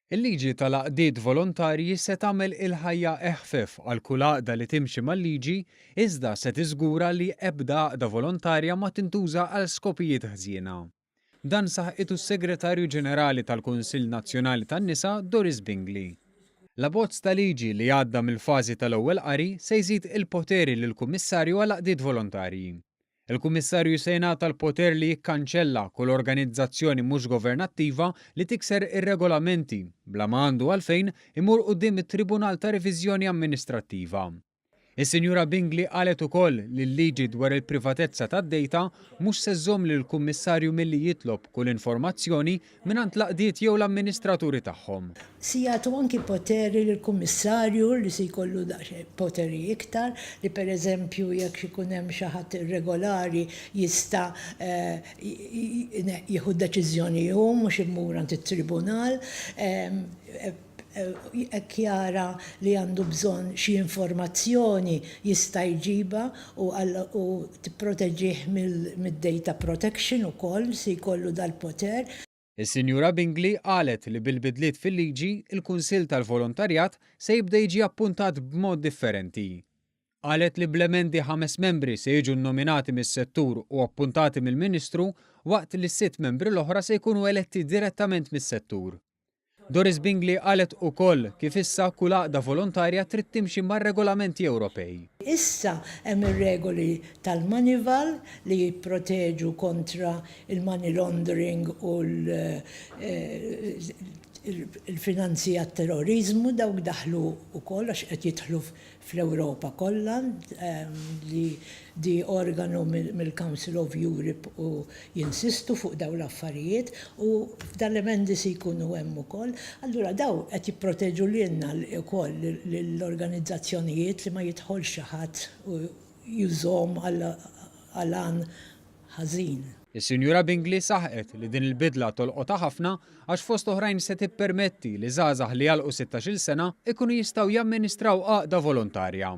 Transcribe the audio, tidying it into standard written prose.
Il-liġi tal-għaqdiet volontarji se tagħmel il-ħajja eħfef għal kull għaqda li timxi mal-liġi iżda se tiżgura li ebda għaqda volontarja ma tintuża għal skopijiet ħżiena. Dan saħqitu s-Segretarju Ġenerali tal-Kunsill Nazzjonali tan-Nisa Doris Bingley. L-abbozz ta' liġi li għadda mill-fażi tal-ewwel qari se jżid il-poteri lill-Kummissarju għall-Għaqdiet Volontarji. Il-Kummissarju se jingħata l-poter li jikkanċella kull organizzazzjoni mhux governattiva li tikser ir-regolamenti bla ma għandu għalfejn imur quddiem it-Tribunal ta' Reviżjoni Amministrattiva. Is-Sinjura Bingley qalet ukoll li l-liġi dwar il-privatezza tad-dejta mhux se żżomm lill-Kummissarju milli jitlob kull informazzjoni mingħand l-għaqdiet jew l-amministraturi tagħhom. Se jagħtu anki poteri lill-Kummissarju li se jkollu daqsxejn poteri iktar, li pereżempju jekk ikun hemm xi ħadd irregolari jista' jieħu deċiżjoni hu mhux imur għand it-tribunal. Jekk jara li għandu bżonn xi informazzjoni jista' jġibha u u tipproteġih mid-data protection ukoll se jkollu dal-poter. Is-Sinjura Bingley qalet li bil-bidliet fil-liġi, il-Kunsill tal-Volontarjat se jibda jiġi appuntat b'mod differenti. Qalet li bl-emendi ħames membri se jiġu nnominati mis-settur u appuntati mill-Ministru waqt li s-sitt membri l-oħra se jkunu eletti direttament mis-settur. Doris Bingley qalet ukoll kif issa kull għaqda volontarja trid timxi mar-regolamenti Ewropej. Issa hemm ir-regoli tal-Moneyval li jipproteġu kontra l-money laundering u l-finanzi għat-terroriżmu, dawk daħlu wkoll għax qed jidħlu fl-Ewropa kollha li di organu mill-Council of Europe u jinsistu fuq dawn l-affarijiet u f'dan l-emendi se jkunu hemm ukoll. Allura dawn qed jipproteġu lilna wkoll lill-organizzazzjonijiet li ma jidħolx xi ħadd u jużhom għal għan ħażin. Is-Sinjura Bingley saħqet li din il-bidla tolqotha ħafna għax fost oħrajn se tippermetti li żgħażagħ li jagħlqu sittax-il sena jkunu jistgħu jamministraw għaqda volontarja.